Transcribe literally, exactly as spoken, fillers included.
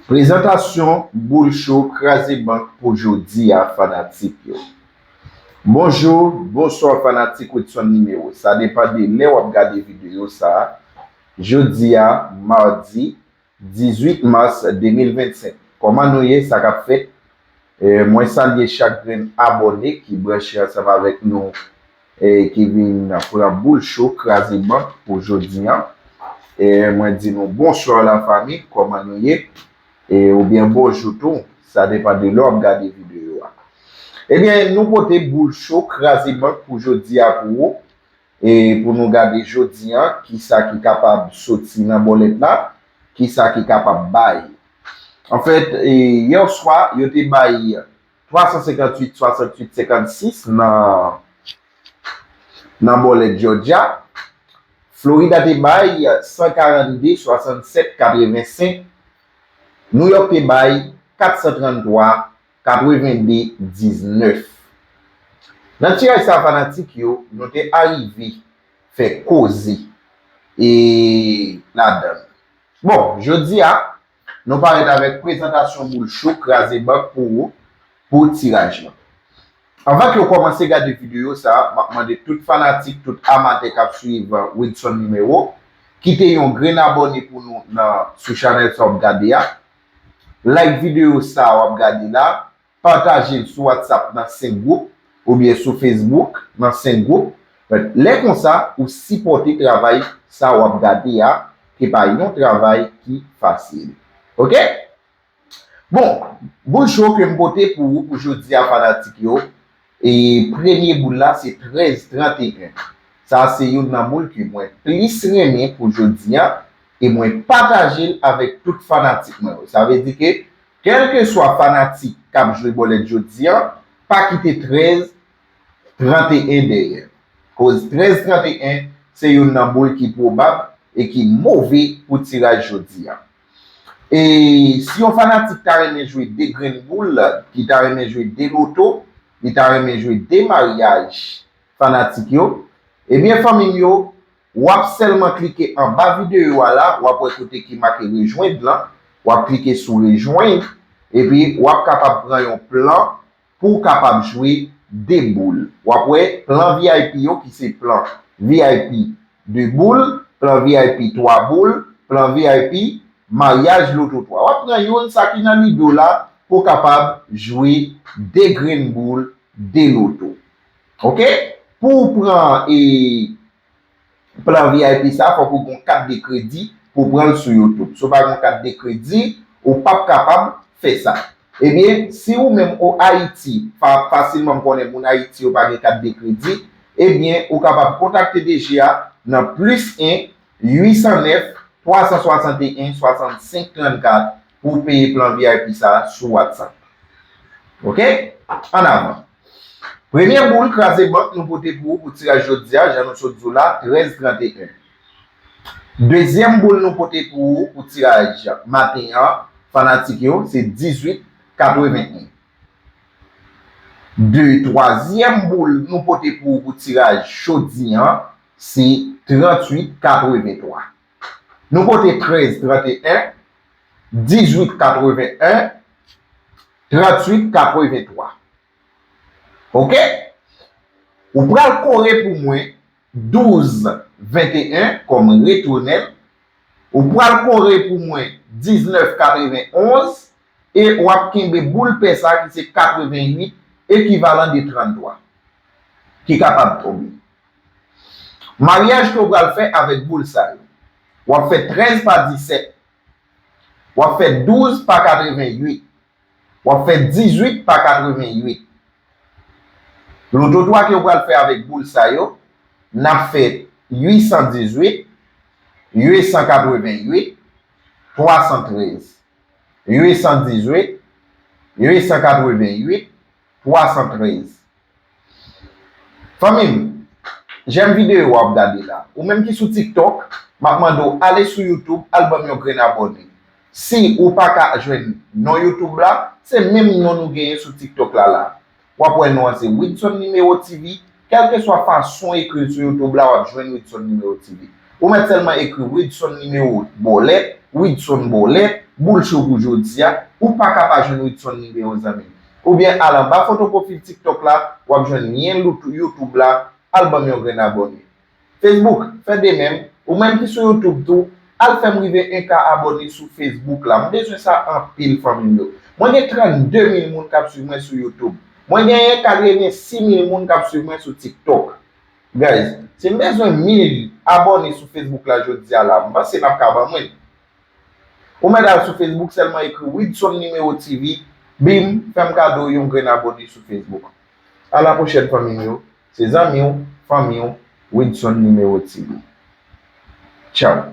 Prezantasyon boul cho kraze bank pou jodi a, fanatik yo. Bonjou, bonswa fanatik Widson Nimewo. Sa depann de lè w ap gade videyo sa a. Jodi a, madi dizuit mas de mil vennsenk. Kòman nou ye? Sa k ap fèt? E, mwen salye chak grenn abòne ki branche ansanm avèk nou, e, ki vin pran boul cho, kraze bank pou jodi a. E, mwen di nou bonswa lafanmi, kòman nou ye? E, oubyen bonjou tou, sa depann de lè w ap gade videyo a. Ebyen, nou pote boul cho, kraze bank pou jodi a pou ou. E pou nou gade jodi a, kisa ki kapab soti nan bòlèt la, kisa ki kapab bay. Anfèt, e, yè swa, yo te bay twa san senkanntuit, swasanntuit, senkannsis nan, nan bòlèt Georgia. Florida te bay san karannde, swasannsèt, katrevensenk. New York te bay kat san tranntwa, katrevende, diznèf. Nan tiraj sa fanatik yo, nou te arive fè koze e ladan l. Bon, jodi a, nou parèt avèk prezantasyon boul cho kraze bank pou ou pou tiraj lan. Anvan ke w kòmanse gade videyo sa a, m ap mande tout fanatik, tout amatè k ap swiv Widson Nimewo, kite yon grenn abòne pou nou nan, sou chanèl sa w ap gade a. Like videyo sa a w ap gade la, pataje l sou WhatsApp nan senk gwoup, oubyen sou Facebook nan senk gwoup. Lè konsa, ou sipòte travay sa w ap gade a, ki pa yon travay ki fasil. Oke? Bon, boul cho ke m pote pou ou pou jodi a, fanatik yo, e premye boul la se trèz tranteyen. Sa se youn nan boul ke mwen plis renmen pou jodi a, e mwen pataje l avèk tout fanatik mwen yo. Sa vle di ke, kèlkeswa fanatik k ap jwe bòlèt jodi a, pa kite trèz tranteyen dèyè. Koz trèz tranteyen se youn nan boul ki pwobab e ki move pou tiraj jodi a. E si yon fanatik ta renmen jwe de grenn boul, ki ta renmen jwe de loto, li ta renmen jwe de maryaj, fanatik yo, ebyen, fanmi m yo, w ap sèlman klike anba videyo a la, w ap wè kote ki make rejwenn lan, w ap klike sou rejwenn, epi w ap kapab pran yon plan pou w kapab jwe de boul. W ap wè plan V I P yo ki se plan V I P de boul, plan V I P twa boul, plan V I P maryaj loto twa. W ap pran youn sa ki nan lide w la pou w kapab jwe de grenn boul, de loto. Oke? Pou w pran, e, plan V I P sa, fòk ou gen yon kat de kredi pou w pran l sou YouTube. Si w pa gen yon kat de kredi, ou p ap kapab fè sa. Ebyen, si ou menm o Ayiti, fa-, fasilman m konnen moun Ayiti yo pa gen kat de kredi, ebyen, ou kapab kontakte D G a nan plis en, uit san nèf, twa san swasanteyen, swasannsenk trannkat pou w peye plan V I P sa a sou WhatsApp. Oke? Ann avan. Premye boul kraze bank nou pote pou ou pou tiraj jodi a, jan nou sot di w la, trèz tranteyen. Dezyèm boul nou pote pou ou pou tiraj maten an, fanatik yo, se dizuit katreven en. De, twazyèm boul nou pote pou ou pou tiraj jodi an, se tranntuit katreven twa. Nou pote trèz tranteyen, dizuit katreven en, tranntuit katreven twa. Oke? Ou pral kore pou mwen douz venteyen kòm retounèl. Ou pral kore pou mwen diznèf katreven onz e w ap kenbe boul pè sa ki se katreven uit, ekivalan de tranntwa, ki kapab tonbe. Maryaj ke w pral fè avèk boul sa yo, w ap fè trèz pa disèt, w ap fè douz pa katreven uit, w ap fè dizuit pa katreven uit. Loto twa ke w pral fè avèk boul sa yo, n ap fè uit san dizuit, uit san katreven uit, twa san trèz. Uit san dizuit, uit san katreven uit, twa san trèz. Fanmi m, jèm videyo w ap gade la. Ou menm ki sou TikTok, m ap mande w ale sou YouTube, al ban m yon grenn abòne. Si ou pa ka jwenn non YouTube la, se menm non nou genyen sou TikTok la la. W ap wè non an se Widson Nimewo T V. Kèlkeswa fason w ekri l sou YouTube la, w ap jwenn Widson Nimewo T V. Ou mèt sèlman ekri Widson Nimewo Bòlèt, Widson Bòlèt, boul cho pou jodi a, ou pa ka pa jwenn Widson Nimewo, zanmi m. Oubyen al anba foto pwofil TikTok la, w ap jwenn lyen Loutou-, YouTube la, al ban m yon grenn abòne. Facebook, fè de menm. Ou menm ki sou YouTube tou, al fè m rive en K abòne sou Facebook la. M bezwen sa anpil, fanmi m yo. Mwen gen trannde mil moun k ap swiv mwen sou YouTube. Mwen genyen katrevensis mil moun k ap swiv mwen sou TikTok. Guys, si m bezwen mil abòne sou Facebook la jodi a la, m panse n ap ka ban mwen. Ou mèt al sou Facebook, sèlman ekri Widson Nimewo T V, bim, fè m kado yon grenn abòne sou Facebook. A la pwochèn, fanmi m yo. Se zanmi w, fanmi w, Widson Nimewo T V. Tchaw.